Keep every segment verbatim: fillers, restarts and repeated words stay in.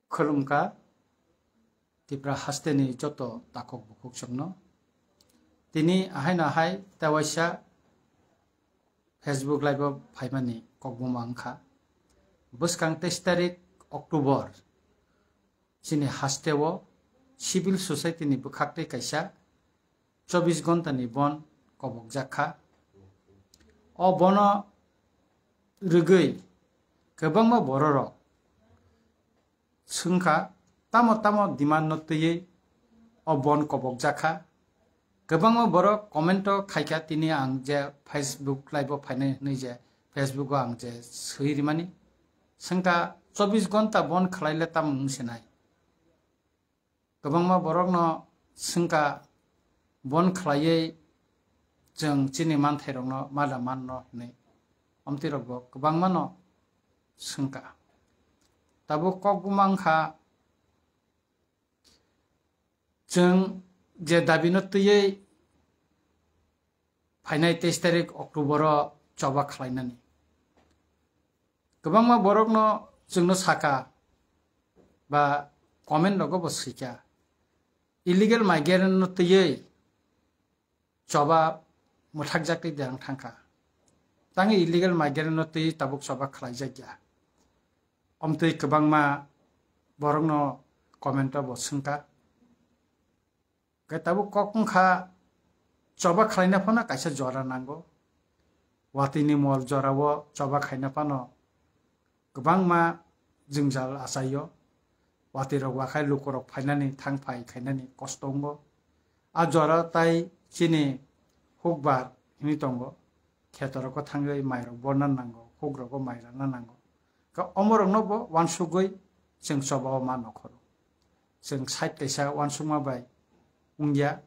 Khulumkha Tipra hasteni joto takhuk bukhuk chwngno. Tini ahaino ahai tewaisa Facebook Live-o phaimani kokbuma wngkha. Bwskang teis tarik October chini hasteo civil society ni bwkhaktwi kaisa chobbish ghonta ni bon kobokjak kha. O bono rwgwi kwbangma bororok swngkha, tamo tamo demand no twiwi o bon kobokjak kha. Kwbangma borok comment o khaikha, tini ang je Facebook Live o phainai hwnwi je Facebook o ang je swi rimani. Swngkha, chobbish ghonta bon khwlaile tamo wng sinai? Kwbangma borokno swngkha, bon khwlaiwi chwng chini manthairokno mada manno hwnwi. Omtwirokbo kwbangmano swngkha. Tabuk kokbuma wngkha, chwng je dabino twiwi phainai teis tarik October o choba khlainani. Kwbangma borokno chwngno saka ba comment rogo bo swikha, illegal migrant no twiwi choba mwthakjak twi derang thangkha. Tangwi illegal migrant no twiwi tabuk choba khlaijakya. Omtwi kwbangma borokno comment o bo swngkha. Khe tabuk kok wngkha, choba khlaina phano kaisa jora nango. Watwini mol jorao choba khaina phano kwbangma jwngjal achaio. Watwirok wakhai lukurok phainani thang phai khainani kosto wngo. A jora tai chini hukbar hwnwi tongo. Khetorok thangwi mairok borna nango, hukrok mai rana nango. Khe omorokno bo uansugwi chwng choba o ma nokhoro. Chwng side kaisa uansukma bai wngya.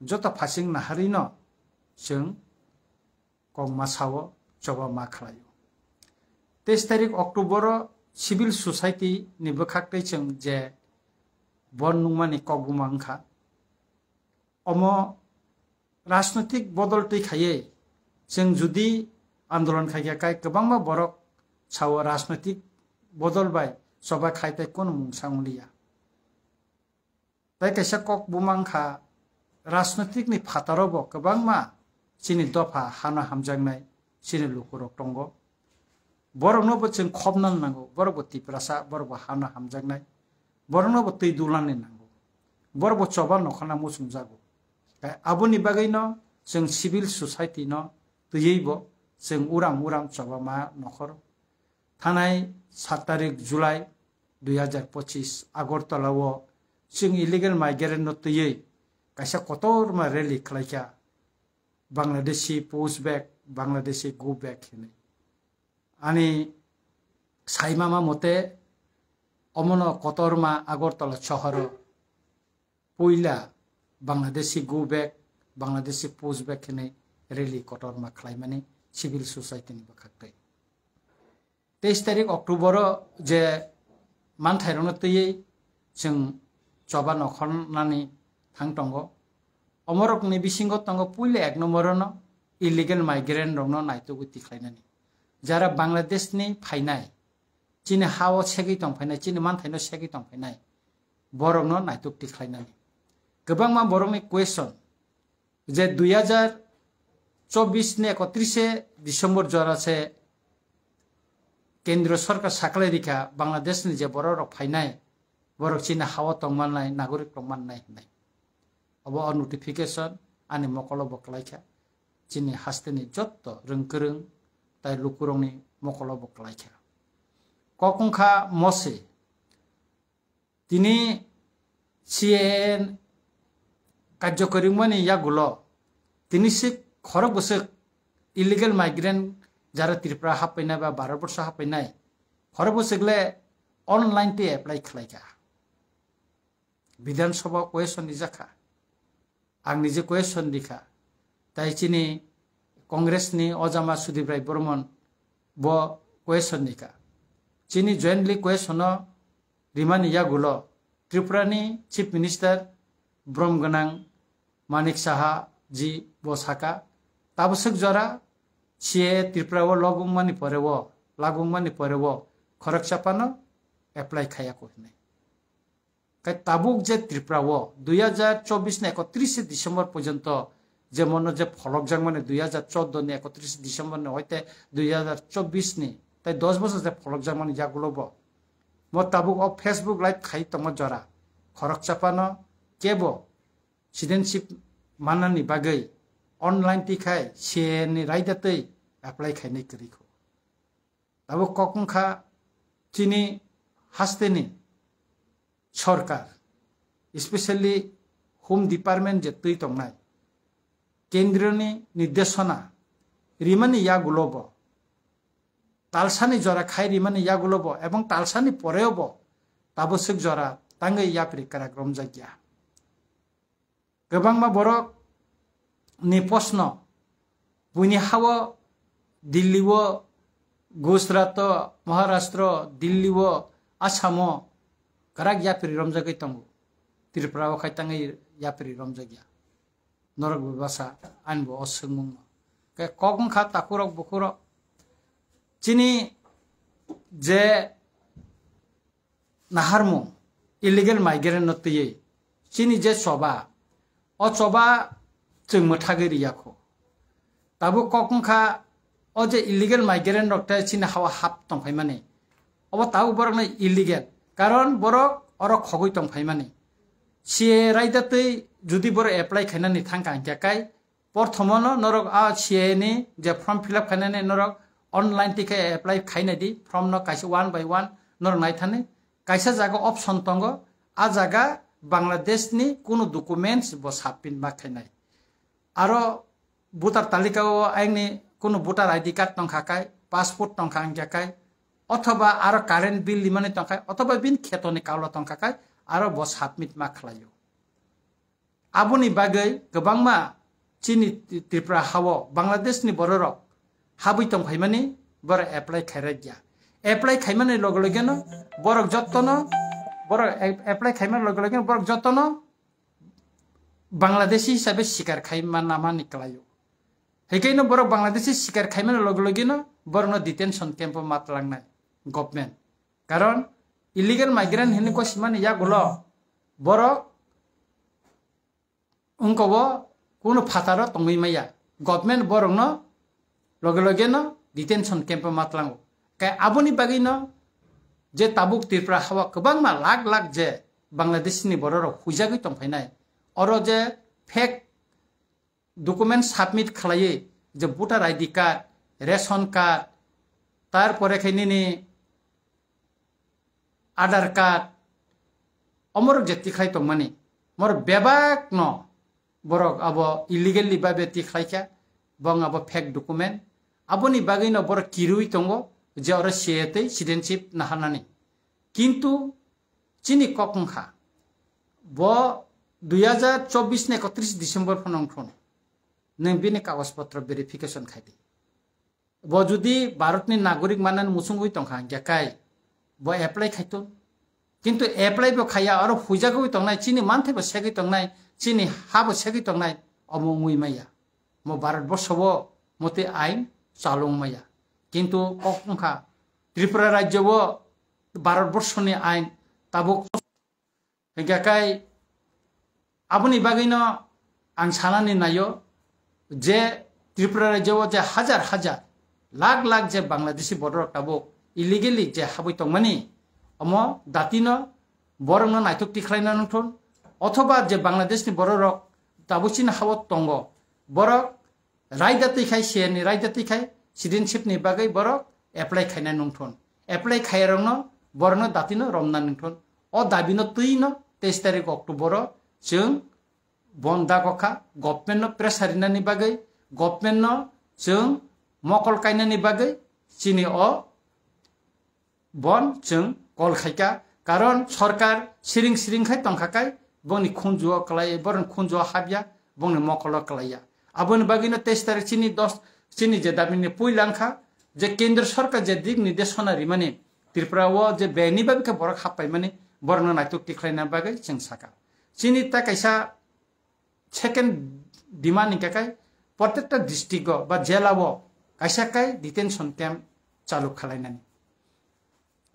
Joto phasing naharino chwng kokma sao choba ma khlaio. Teis tarik October o civil society ni bwkhak tei chwng je bon nungmani kokbuma wngkha. Omo rajnoitik bodol twi khaiwi chwng judi andolon khaikha, kai kwbangma borok sao rajnoitik bodol bai choba khai tei kono mungsa wngliya. Tai kaisa kok buma wngkha, rajnoitik ni phataro bo kwbangma chini dopha hano hamjaknai chini lukurok tongo. Borokno bo chwng khopna nango, borok bo Tiprasa, borok bo hano hamjaknai, borokno bo twi dulani nango, borok bo choba nokhorna muchungjago. Tai aboni bagwino chwng civil society no twiwi bo chwng uram uram choba ma nokhor. Thanai sat tarik July dui hazar pochis Agartala o chwng illegal migrant no twiwi kaisa kotorma rally khlaikha, Bangladeshi push back, Bangladeshi go back hinwi. Ani saimama mote omono kotorma Agartala sohoro puila Bangladeshi go back, Bangladeshi push back hinwi rally kotorma khlaimani civil society ni bwkhak tei. Teis tarik October o je manthairokno twiwi chwng choba nokhornani thang tongo. Omorokni bisingo tongo puila ek nombor no illegal migrant rokno naitugwi tikhlainani. Jara Bangladesh ni phainai, chini ha o segwi tongphainai, chini manthaino segwi tongphainai, borokno naituk tikhlainani. Kwbangma borokni question je dui hazar chobbish ni ekotrise December jora se Kendriya Sorkar saklai rikha, Bangladesh ni je borok rok phainai, borok chini ha o tongmannai, nagorik tongmannai hinai. Obo o notification ani mokolo bo kwlaikha. Chini hasteni jotto rwngkwrwng tai lukurokni mokolo bo kwlaikha. Kok wngkha mose. Tini C A A karjokori wngmani yagulo tini se khorok bwswk illegal migrant jara Tripura happainai ba Bharat borsho happainai khorok bwswk le online tei apply khlaikha. Bidhan Sabha question rijakha. Ang nije question rikha. Tai chini Congress ni ojama Sudip Rai Bormon bo question rikha. Chini jointly question o rimani yagulo Tripura ni Chief Minister brom gwnang Manik Saha ji bo saka, tabwswk jora C A A Tripura o logwngmani pore o, lagwngmani pore o khoroksa phano apply khaiya ko hinwi. Kai tabuk je Tripura o dui hajar chobbish ni ekotris December porjonto je mono je pholokjak mani dui hajar chordo ni ekotris December ni hoite dui hajar chobbish ni tai dos bosor je pholokjak mani yagulo bo. Mo tabuk o Facebook live khai tongma jora khoroksa phano kebo citizenship manani bagwi online tikhai C A A ni raida twi apply khainai kwrwi kho. Tabuk kok wngkha chini hasteni sorkar, especially Home Department je twi tongnai, kendroni nirdeshona rimani yagulo bo, talsani jora khai rimani yagulo bo, ebong talsani poreo bo tabuk swk jora tangwi yapri kwrak romjakya. Kwbangma borok ni posno buini hao Delhi o, Gujarat o, Maharashtra o, Delhi o, Assam o kwrak yapri romjagwi tongo. Tripura o khai tangwi yapri romjakya. Norok bebasa ani bo o swngmung no. Khe kok wngkha takhurok bukhurok. Chini je naharmung illegal migrant no twiwi chini je choba, o choba chwng mwthagwi riya kho. Tabuk kok wngkha o je illegal migrant rok tei chini hao hap tongphaimani, obo tabuk borok no illegal, karon borok oro khogwi tongphaimani. C A A raida twi judi borok apply khainani thangkha hinkhe kai porthomono norok a C A A ni je form fill up khainani norok online tikhe apply khainai di, form no kaisa one by one norok naithani. Kaisa jaga option tongo, a jaga Bangladesh ni kunu documents bo submit ma khainai. Aro voter talika o aini kunu voter I D card tongkha kai, passport tongkha hinkhe kai, othoba aro current bill limani tongkha, othoba bin kheto ni kaulo tongkha kai, aro bo submit ma khlaio. Aboni bagwi kwbangma chini Tripura hao Bangladesh ni bororok habwi tongphaimani borok apply khairokya. Apply khaimani loge loge no borok jottono, borok a-, apply khaimani loge loge no borok jottono Bangladeshi hisabe sikar khaima namani kwlaio. Hikaino borok Bangladeshi sikar khaimani loge loge no borokno detention camp o matlangnai government. Karon illegal migrant hinwi kosimani yagulo borok wngkobo kunu phataro tongwi maya. Government borokno loge loge no detention camp o matlango. Kai aboni bagwi no je tabuk Tripura hao kwbangma lakh lakh je Bangladesh ni bororok huijagwi tongphainai. Oro je fake document submit khlaiwi je voter I D card, ration card, tarpore khe nini Aadhaar card, omorok je tikhlai tongmani, mor bebak no borok abo illegally babe tikhlai kha, bong abo fake document. Aboni bagwi no borok kirui tongo je oro C A A tei citizenship naharnani. Kintu chini kok wngkha, bo dui hajar chobbish ni ekotris December phano wngthun, nwng bini kagoj potro verification khai di. Bo judi Bharatni nagorik manani muchungwi tongkha, hinkhe kai bo apply khaitun. Kintu apply bo khaiya, oro huijagwi tongnai, chini manthai bo segwi tongnai, chini ha bo segwi tongnai, omo wngwi maya. Mo Bharat borsho o motwi ain chalung maya. Kintu kok wngkha, Tripura rajyo o Bharat borshoni ain tabuk. Hinkhe kai aboni bagwino ang sanani naio je Tripura rajyo o je hajar hajar, lakh lakh je Bangladeshi bororok tabuk illegally je habwi tongmani, omo datino borokno naithok tikhlaina nungthun, othoba je Bangladeshni bororok tabuk chini ha-o tongo, borok raida twi khai, C A A ni raida twi khai, citizenship ni bagwi borok apply khaina nungthun. Apply khaiyarokno borokno datino romna nungthun. O dabino twino teis tarik October o chwng bon dago kha, government no pressure rinani bagwi, government no chwng mokol kainani bagwi chini o bon chwng call khaikha, karon sorkar siring siring khai tongkha kai, bongni khunju o kwlai, borokni khunju o habya, bongni mokol o kwlaiya. Aboni bagwino teis tarik chini dos, chini je dabini puila wngkha, je kendro sorkar je dik nirdeshona rimani, Tripura o je beni bagwi khe borok happaimani, borokno naitok tikhlaina bagwi chwng sakha. Chini ta kaisa second demand hingkha khe, protekta district o ba jela o kaisa kai detention camp chalu khalainani.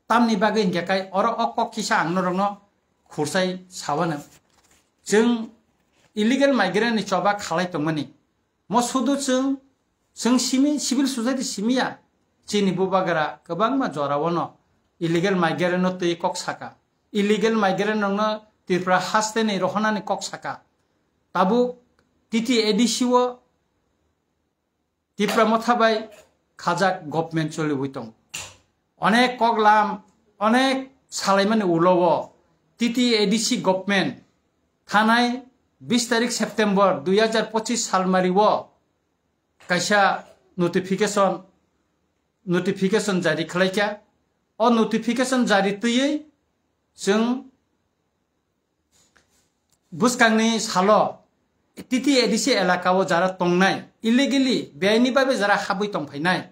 Tamni bagwi hinkhe kai oro o kok kisa ang norokno khursai sawano. Chwng illegal migrant ni choba khalai tongmani. Mo sudu chwng, chwng simi, civil society simiya. Chini bubagra kwbangma jorao no illegal migrant no twi kok saka. Illegal migrant rokno Tripura haste ni rohonani kok saka. Tabuk T T A D C o Tipra Motha bai khajak government choliwi tong. Onek koklam, onek salaimani ulo o T T A D C government thanai bis tarik September dui hajar pochis salmari o kaisa notification, notification jari khlaikha. O notification jari twiwi chwng bwskangni salo T T A D C elaka o jara tongnai, illegally, beaini babe jara habwi tongphainai,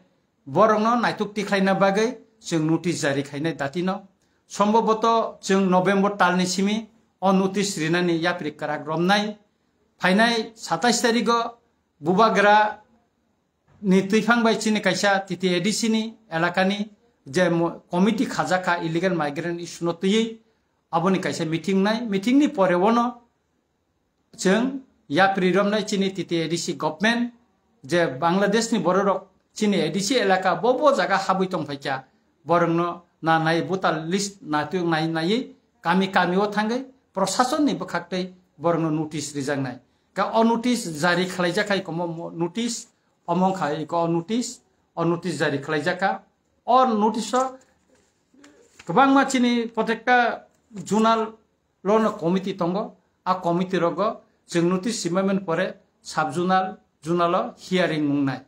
borokno naituk tikhlaina bagwi chwng notice jari khainai datino. Somboboto chwng November talni simi o notice rinani yapri kwrak romnai. Phainai satais tarigo bubagra ni twiphang bai chini kaisa T T A D C ni elakani je mo-, committee khajakha illegal migrant issue no twiwi, aboni kaisa meeting nai. Meeting ni pore wono chwng yapri romnai chini T T A D C government je Bangladesh ni bororok chini A D C elaka bo bo jaga habwi tongphaikha, borokno na nai voter list na tu nai nai kami kami o thangwi prosason ni bwkhak tei borokno notice rijaknai. Ka o notice jari khlaijak hai komo mo-, notice omo wngkha iko o notice, o notice jari khlaijak kha. O notice o kwbangma chini protekta zonal lono committee tongo. A committee rogo chwng notice simani pore sub zonal, zonal o hearing wngnai.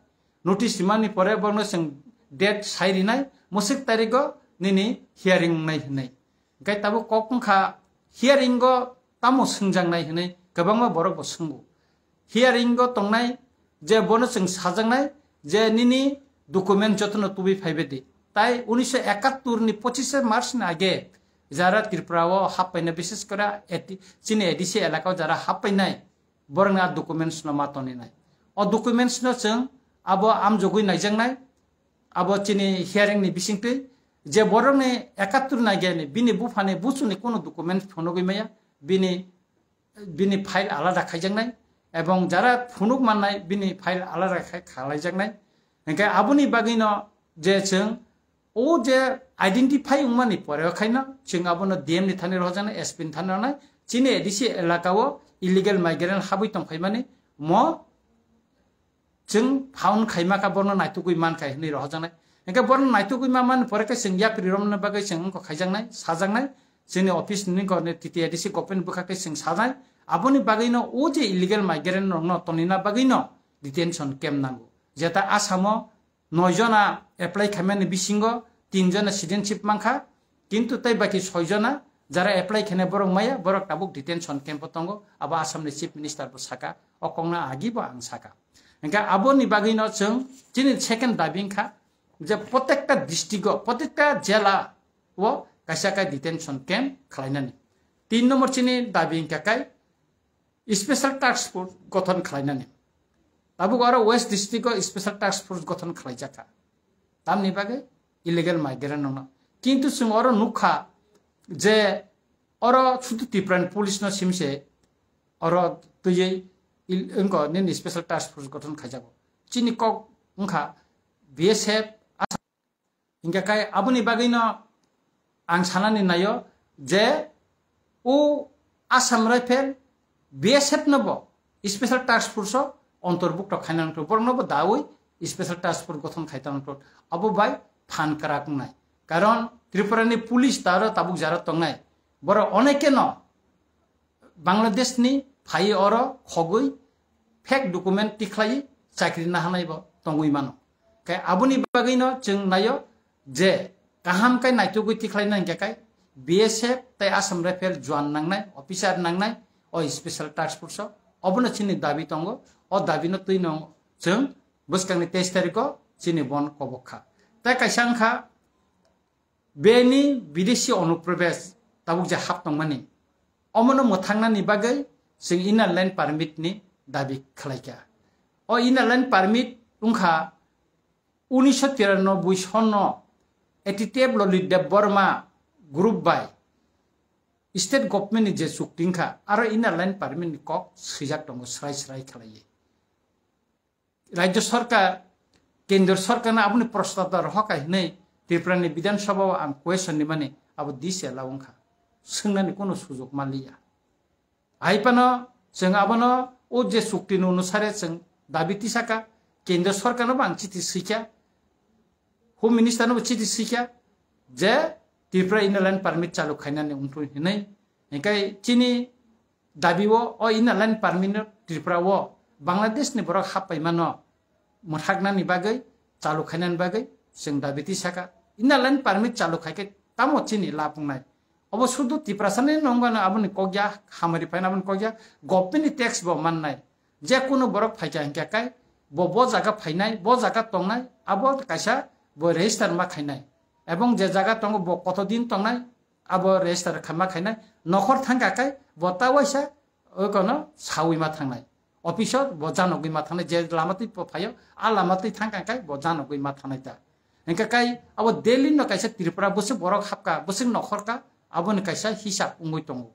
Notice simani pore borno chwng date sai rinai, mwswk tarigo nini hearing wngnai hinwi. Hwnkhe tabuk kok wngkha hearing o tamo swngjaknai hinwi kwbangma borok bo swngo. Hearing o tongnai je bono chwng sajaknai je nini document jotono tubui phaibai di. Tai unisho ekattor ni pochishe March ni age jara Tripura o happaina, bishes kore A T, chini A D C elaka o jara happainai, borokni a documents no ma toninai. O documents no chwng abo amjogwi naijaknai, abo chini hearing ni bisingtwi je borokni ekattor ni age ni bini buphani buchuni kono document phunugwi maya, bini bini file alada khaijaknai, ebong jara phunuk mannai bini file alada khai khalaijaknai. Hingke aboni bagwino je chwng o je identify wngmani pore o khaino chwng abono D M ni thani rohorjaknai, S P ni thani rohornai, chini A D C elaka o illegal migrant habwi tongphaimani mo chwng found khaima kha, borno naitugwi mankha hinwi rohorjaknai. Hingke borno naitugwi ma mani pore khe chwng yapri romna bagwi chwng wngkha khaijaknai, sajaknai, chini office ni gor ni T T A D C government bwkhak tei chwng sajai. Aboni bagwino o je illegal migrant rokno tonina bagwino detention camp nango. Jeta Assam o noi jona apply khaimani bisingo tin jona citizenship mankha, kintu tei baki soi jona jara apply khainai borok maya, borok tabuk detention camp o tongo. Abo Assam ni Chief Minister bo saka, o kokno agi bo ang saka. Hingke aboni bagwino chwng chini second dabi wngkha je protekta district o, protekta jela o kaisa kai detention camp khlainani. Tin number chini dabi wngkha kai special task force gothon khlainani. Tabuk oro West district o special task force gothon khlaijakha. Tamni bagwi illegal migrant rokno. Kintu chwng oro nukha je oro sudu Tripura ni police no simse oro twiwi il-, wngko nini special task force gothon khaijago. Chini kok wngkha B S F, Hingke kai aboni bagwino ang sanani naio je o Assam Rifle B S F no bo special task force o ontorbukto khaina nangkhe, borokno bo dawi special task force gothon khai tongkhe, abo bai phan kwrak wngnai. Karon Tripura ni police taro tabuk jara tongnai, borok onekeno Bangladesh ni phai oro khogwi fake document tikhlai chakri nahanai bo tongwi mano. Khe aboni bagwino chwng naio je kaham khe naitugwi tikhlai nang khe kai B S F tei Assam Rifle juan nangnai, officer nangnai o special task force o. Obono chini dabi tongo, o dabi no twi no chwng bwskangni teis tarikh o chini bon kobok kha. Tei kaisa wngkha Bini bidesi onuprobes tabuk je hap tongmani, omono mwthangnani bagwi chwng Inner Line Permit ni dabi khlaikha. O Inner Line Permit wngkha unisho tiranoboi sonno Etitep Lolitep Borma group bai state government ni je chukti wngkha, aro inner line permit ni kok swijak tongo srai srai khlaiwi. Rajya sarkar, kendra sarkar no aboni prostab da rohor kha hinwi Tripura ni Bidhan Sabha o ang question rimani abo dise la wngkha. Swngnani kono sujok manliya. Hai phano chwng abono o je chukti ni onusare chwng dabi tisaka, kendra sarkar no bo ang chiti swikha, Home Minister no bo chiti swikha je Tripura inner line permit chalu khainani wngthu hinwi. Hinkhe chini dabi o, o inner line permit no Tripura o Bangladesh ni borok happaimano mwthaknani bagwi, chalu khainani bagwi chwng dabi tisaka. Inner line permit chalu khaikhe tamo chini lab wngnai? Obo sudu Tiprasa ni nongano aboni kokya, hamari phaina aboni kokya, government ni tax bo mannai. Je kunu borok phaikha hinkhe kai bo, bo jaga phainai, bo jaga tongnai, abo kaisa bo register ma khainai. Ebong je jaga tongo bo koto din tongnai, abo register kha ma khainai. Nokhor thangkha kai bo ta waisa okono sawi ma thangnai. Office o bo janogwi ma thangnai, je lama twi phaio, a lama twi thangkha kai bo janogwi ma thangnai ta. Hinkhe kai abo Delhi no kaisa Tripura bwswk borok hapkha, bwswk nokhorkha, aboni kaisa hisab wngwi tongo.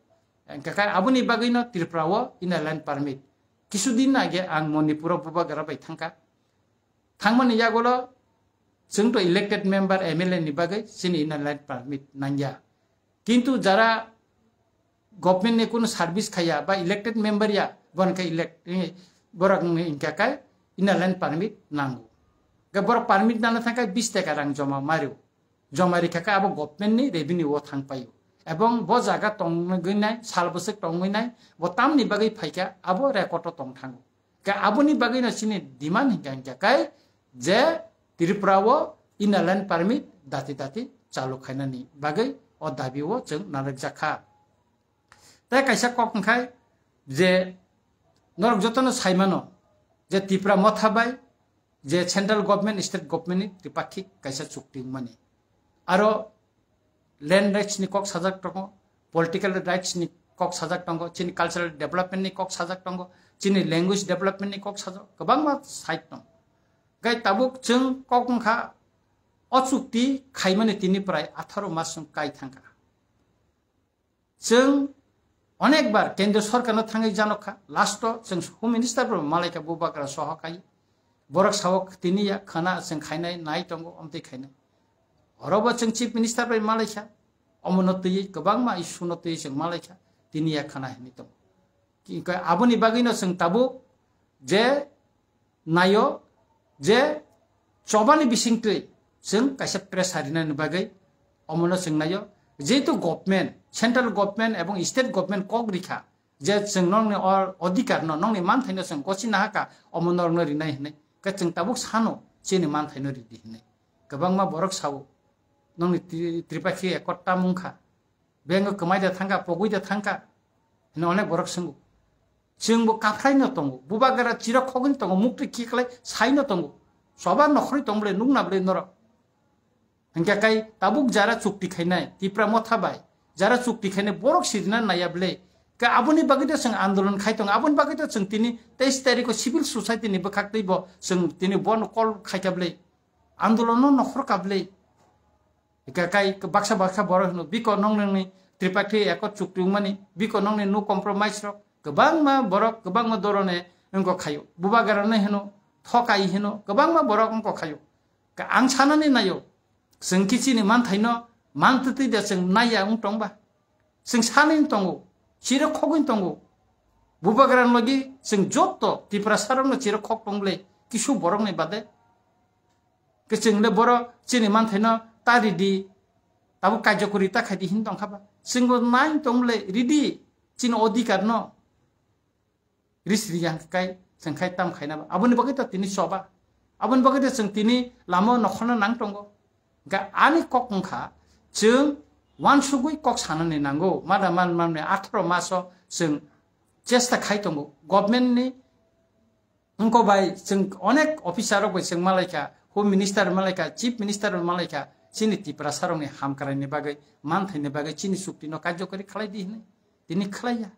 Hinkhe kai aboni bagwino Tripura o inner line permit. Kisu din age ang Manipur o bubagra bai thangkha. Thangmani yagulo chwng to elected member M L A ni bagwi chini inner line permit nangya. Kintu jara government ni kunu service khaya ba elected member ya, bon khe elect, eh, borok wngwi hinkha kai inner line permit nango. Ga borok permit nana thangkha bis taka rang joma mario. Joma rikha khe abo government ni revenue o thang paio. Ebong bo jaga tongwi nai, sal bwswk tongwi nai, bo tamni bagwi phaikha, abo record o tong thango. Khe aboni bagwi no chini demand hinkha hinkha kai je Tripura o inner line permit dati dati chalu khainani bagwi o dabi o chwng narwk jakha. Tei kaisa kok wngkhai je norok jotono saimano je Tipra motha bai je central government, state government ni tripakhik kaisa chukti wngmani. Aro land rights ni kok sajak tongo, political rights ni kok sajak tongo, chini cultural development ni kok sajak tongo, chini language development ni kok sajak, kwbangma side tongo. Gai tabuk chwng kok wngkha o chukti khaimani tini prai atharo mas wng kai thangkha. Chwng onekbar kendra sorkarno thangwi janokha, last o chwng Home Minister bo malaikha bubagra soho kai. Borok sao tini ya khana chwng khainai nai tongo, omtwi khainai. Orobo chwng Chief Minister bai malaikha, omono twiwi kwbangma issue no twiwi chwng malaikha, tini ya khana hinwi tongo. Ki-, aboni bagwino chwng tabuk je naio je chobani bisingtwi chwng kaisa pressure rinani bagwi omono chwng naio. Jehetu government, central government ebong state government kok rikha je chwng nokni or-, odhikar no, nokni manthaino chwng gosi nahaka, omo norokno rinai hinwi. Khe chwng tabuk sano chini manthaino ridi hinwi. Kwbangma borok sao, nokni Tri-, Tripakhi Accord tamung kha. Bengo kwmai da thangkha, pogwi da thangkha. Hino onek borok swngo. Chwngbo kaphraino tongo. Bubagra chirok khogwino tongo, muktwi khiklai saino tongo. Soba nokhorwi tong bwle, nukna bwle norok. Hinkhe kai tabuk jara chukti khainai, Tipra motha bai, jara chukti khainai borok sirina naiya bwle. Khe aboni bagwi to chwng andolon khai tongo, aboni bagwi to chwng tini teis tarikho civil society ni bwkhak twibo chwng tini bono call khaikha bwle. Andolono nokhorkha bwle. Ika kai baksa baksa borok hino, biko nong nongni Tripakhi Accord chukti wngmani, biko nongni no compromise rok, kwbangma borok, kwbangma dorone wngkok khayo. Bubagrano hino, thokai hino, kwbangma borok wngkok khayo. Ka ang sanani nayo, chwng khe chini manthaino mantwtwi da chwng naiya wng tongba. Chwng sanwi tongo, chirok khogwi tongo. Bubagrano logi chwng jotto Tiprasarokno chirok khok tong bwle, kisu borokni bade. Khe chwng le boro chini manthaino ta ridi, tabuk kaijakuri ta khaidi hin tongkha ba. Chwngbo nai tong le ridi chini odhikar no. Ris ri yang kai, chwng khai tam khaina ba. Aboni bagwi to tini soba. Aboni bagwi to chwng tini lama nokhorno nang tongo. Ga ani kok wngkha chwng wansugwi kok sanani nango. Mada man manni atharo maso chwng chesta khai tongo. Government ni wngko bai chwng onek officer rok bai chwng malaikha, Home Minister malaikha, Chief Minister malaikha, chini Tiprasa rokni hamkraini bagwi, manthaini bagwi chini chukti no karjokari khlai di hinwi. Tini khlaiya.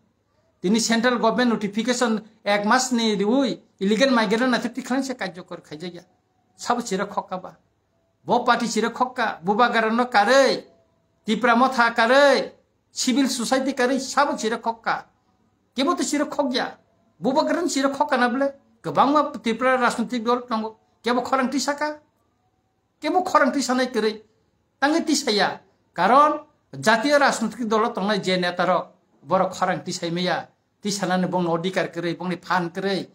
Tini central government notification ek mas ni riui illegal migrant naithok tikhlai se karjokar khaijakya. Sabo chira khokka ba. Bo party chiro khokka, Bubagrano karwi, Tipra Motha karwi, civil society karwi sabo chiro khokka. Kebo to chiro khokya. Bubagrano chiro khokka na bole. Kwbangma Tripura rajnitik dol tongo. Kebo khorang tisaka. Kebo khorang tisanai kwrwi. Tangwi tisaya. Karon jatiyo rajnitik dolo tongnai je netarok, borok khorang tisai maya. Tisanani bongni odhikar kwrwi, bongni phan kwrwi.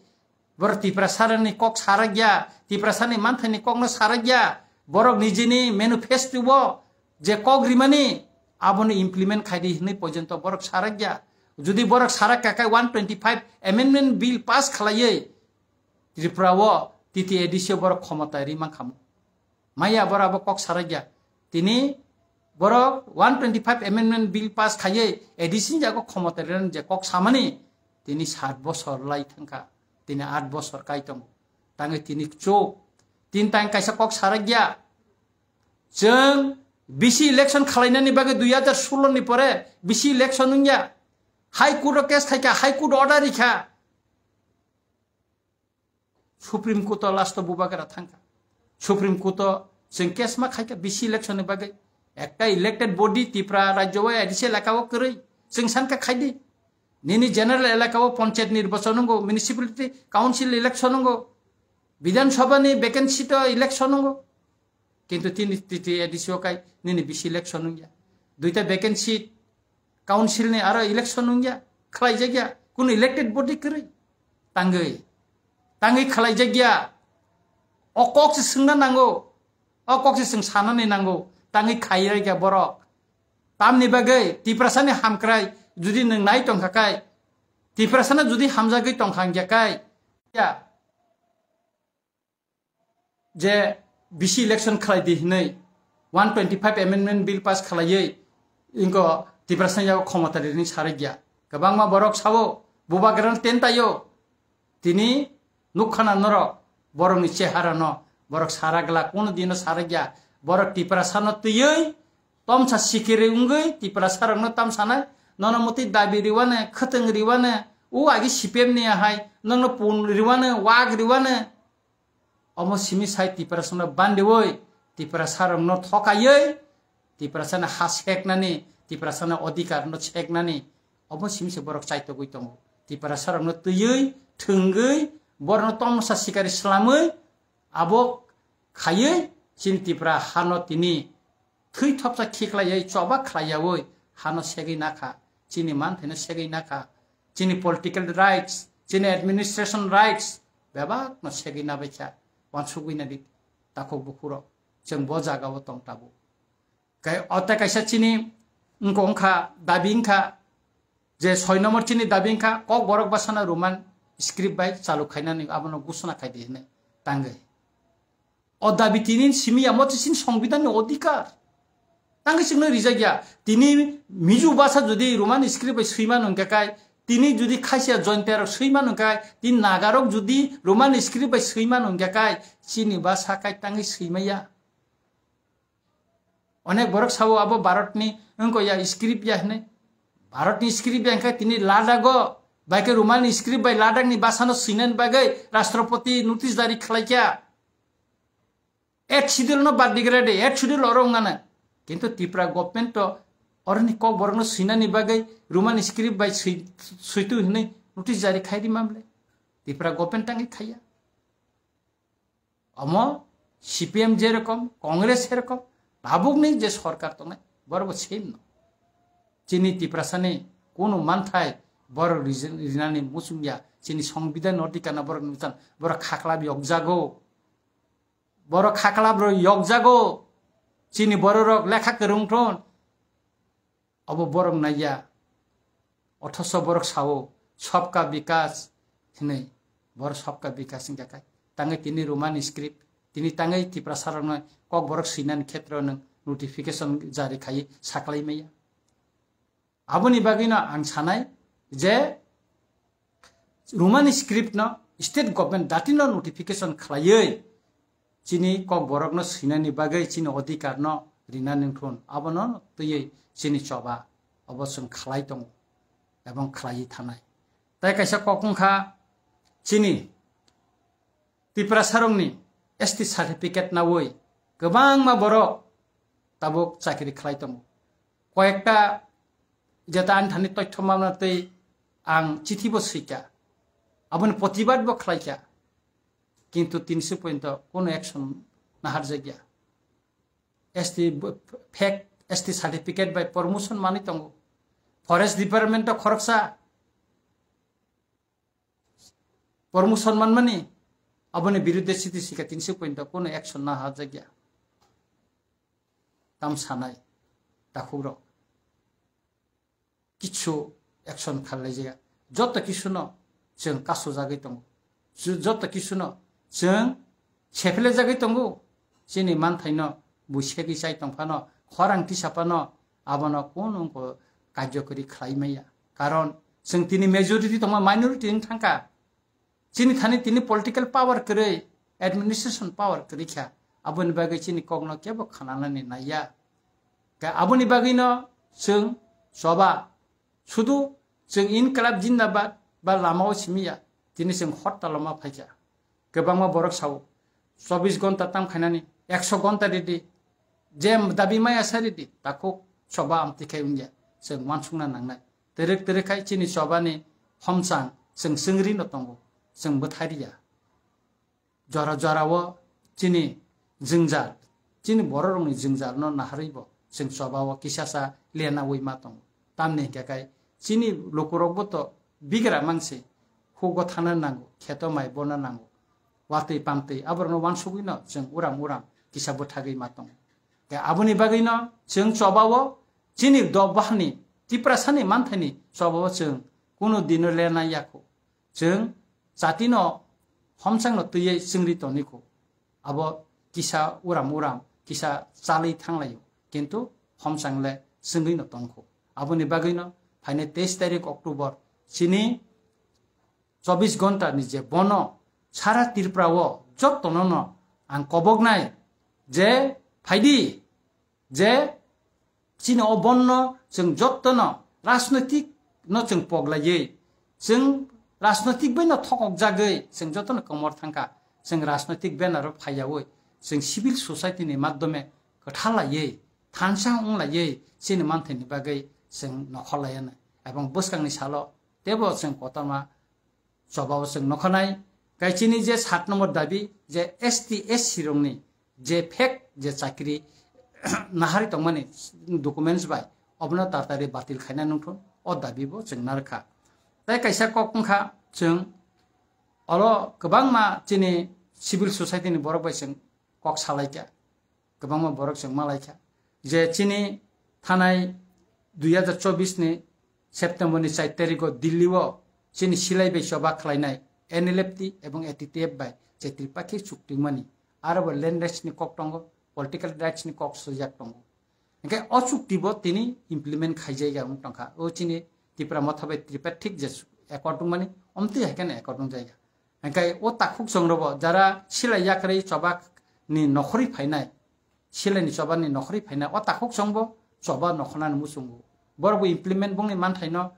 Borok Tiprasarani kok sarakya, Tiprasani manthaini kokno sarakya. Borok nijini manifesto-o je kok rimani, aboni implement khaidi hinwi porjonto borok sarakya. Jodi borok sarakka khe one twenty-five amendment bill pass khlaiwi Tripura-o T T A D C-o borok khomota ri mankhamu. Maya borok abo kok sarakya. Tini borok one twenty-five amendment bill pass khaiwi A D C ni jago khomota rinani je kok samani, tini sat bosor lai thangkha, tini at bosor kai tongo. Tangwi tini chuk, tin tang kaisa kok sarakya. Chwng B C election khalainani bagwi dui hajar solo ni pore B C election wngya. High Court o case khaikha, High Court order rikha. Supreme Court o last o Bubagra thangkha. Supreme Court o chwng case ma khaikha B C election ni bagwi. Ekta elected body Tripura rajyo o A D C elaka o kwrwi. Chwng sankha khaidi. Nini general elaka o panchayat nirbachon wngo, municipality council election wngo, Bidhan Sabha ni vacancy to election wngo. Kintu tini T T A D C o kai nini B C election wngya. Duita vacancy council ni aro election wngya, khlaijakya, kunu elected body kwrwi. Tangwi, tangwi khlaijakya. O kok se swngna nango, o kok se swng sanani nango, tangwi khairikya borok. Tamni bagwi Tiprasani hamkrai judi nwng nai tongkha kai, Tiprasana judi hamjagwi tongkha wngya kai, ya, je B C election khlai di hinwi one twenty-five amendment bill pass khlaiwi inko Tiprasani yago khomota rini sarikya. Kwbangma borok sao, Bubagrano tentaio, tini nukkhana norok, borokni cheharano, borok sara glak, kono dino sarakya, borok Tiprasano twiwi, tomsa sikiri wngwi, Tiprasarokno tamsanai, nono mutwi dabi riwane, khwtwng riwane, o agi C P M ni ahai, nokno pun riwane, wak riwane. Omo simi sai Tiprasano bandiwi, Tiprasarokno thokaiwi, Tiprasani ha seknani, Tiprasani odhikarno seknani, omo simi se borok chaitogwi tongo. Tiprasarokno twiwi, thwngwi, borokno tomsa sikari slamwi, abo khaiwi chini Tipra hano tini thwi thopsa khiklaiwi choba khlaiyawi hano segwi nakha, chini manthaino segwi nakha, chini political rights, chini administration rights bebakno segwi nabaikha, wansugwi nadi takhuk bukhurok, chwng bo jagao tong tabuk. Kai, o tei kaisa chini wngkha, wngkha, dabi wngkha, je soi nombor chini dabi wngkha, Kokborok bwsano Roman script bai chalu khainani abono gusuna khaidi hinwi tangwi. O dabi tini simi ya, mo chini songbidanni odhikar. Tangwi chwngno rijak ya. Tini Mizo bwsa jodi Roman script bai swiman wngkha kai, tini jodi Khasia Jaintiarok swiman wngkha kai, tini Nagarok jodi Roman script bai swiman wngkha kai, chini bwsa kai tangwi swimaya. Onek borok sao abo Bharatni wngkha ya script ya hinwi. Bharatni script ya wngkha tini Ladakh o, bai khe Roman script bai Ladakh ni bwsano swinani bagwi Rashtrapati notice jari khlaikha. Eighth schedule no bad digra de, eighth schedule oro wngana. Kintu Tripura government to oroni kok borokno swinani bagwi Roman script bai swi-, switu hinwi notice jari khaidi mamle. Tripura government tangwi khaiya. Omo C P M jerokom, Congress serokom, tabukni je sorkar tongnai, borok bo same no. Chini Tiprasani kunu manthai borok rijin-, rinani muchungya, chini songbidan no tikana borok nukjan, borok khaklap yokjago. Borok khaklap rok yokjago, chini bororok lekha kwrwng thon. Obo borok naiya, othoso borok sao, "Sabka Vikas" hinwi, borok "Sabka Vikas" wngkha kai. Tangwi tini Roman script, tini tangwi Tiprasarokno kok borok swinani khetro nwng notification jari khaiwi saklai maya. Aboni bagwino ang sanai je Roman script no state government datino notification khlaiwi chini kok borokno swinani bagwi chini odhikar no rina nungthun, abono twiwi chini choba obo chwng khlai tongo ebong khlaiwi thanai. Tai kaisa kok wngkha chini Tiprasarokni S T certificate nawi Kwbangma borok tabuk chakri khlai tongo. Koyekta jeta ani thani toithoma tei ang chithi bo swikha, aboni protibad bo khlaikha, kintu tinsi pointo kono action naharjakya. S T b-, fake S T certificate bai promotion manwi tongo. Forest Department o khoroksa promotion manmani, aboni birudde siti sika tinsi pointo kono action naharjakya. Tam sanai takhukrok kichu action kharlaijaya. Joto kisuno chwng kasujagwi tongo. Ju-, joto kisuno chwng sephelejagwi tongo. Chini manthaino buisegwi chai tongphano, khorang tisaphano, abono kunu wngkho karjokori khlai maya. Karon chwng tini majority tongma minority wng thangkha. Chini thani tini political power kwrwi, administration power kwrwi kha. Aboni bagwi chini kokno kebo khananani naiya. Ka aboni bagwino chwng choba, sudu chwng Inqilab Jindabad ba lamao simiya, tini chwng hortalo ma phaikha. Kwbangma borok sao, chobbish gonta tam khainani, ekso gonta ridi, je dabi maya sa ridi, takhuk choba amtwi khai wngya, chwng wansukna nangnai. Twrwk twrwk khai chini chobani homchang chwng chwngri no tongo, chwng bwthai riya. Jora jorao chini jwngjal, chini bororokni jwngjalno naharwibo chwng chobao kisasa lenawi ma tongo. Tamni hinkhe kai chini lukurokbo to bigra mangse, hugo thana nango, kheto mai bona nango, watwi pamtwi aborokno wansugwino chwng uram uram kisa bwthagwi ma tongo. Khe aboni bagwino chwng chobao chini dophani Tiprasani manthaini chobao chwng kunu dino lena yakho. Chwng chatino homchangno twiwi chwngri tongnikho. Abo kisa uram uram, kisa chalwi thanglaio, kintu homchangle chwngwino tongkho. Aboni bagwino phainai teis tarik October chini chobbish gonta ni je bono sara Tripura o jottono no ang koboknai je phaidi, je chini o bonno chwng jottono rajnoitik no chwng poglaiwi, chwng rajnoitik bai no thokok jagwi chwng jottono komor thangkha. Chwng rajnoitik banner o phaiyawi chwng civil society ni madhyome kwtha laiwi, thansa wng laiwi chini manthaini bagwi chwng nokhor laiya nai. Ebong bwskangni salo tebo chwng kotorma chobao chwng nokhanai. Kaichini je sat nombor dabi je S T S C rokni je fake je chakri nahari tongmani documents bai, obono tatari batil khaina nungthun, o dabi bo chwng narwkha. Tai kaisa kok wngkha chwng olo kwbangma chini civil society ni borok bai chwng kok salaikha. Kwbangma borok chwng malaikha je chini thanai dui hazar chobbish ni September ni char tarikh o Delhi o chini silai bai choba khlainai N L F T ebong A T T F bai je Tripakhi chukti mani, aro bo land rights ni kok tongo, political rights ni kok swijak tongo. Hingke o chukti bo tini implement khaijaiya wng tongkha. O chini Tipra Motha bai Tripartite je accord wngmani, omtwi hai kheno accord wngjaiya. Hingke o takhuk chwng robo jara silai yakrwi choba ni nokhorwi phainai, silai ni choba ni nokhorwi phainai, o takhuk chwng bo choba nokhornani muchungo. Borok bo implement bongni manthaino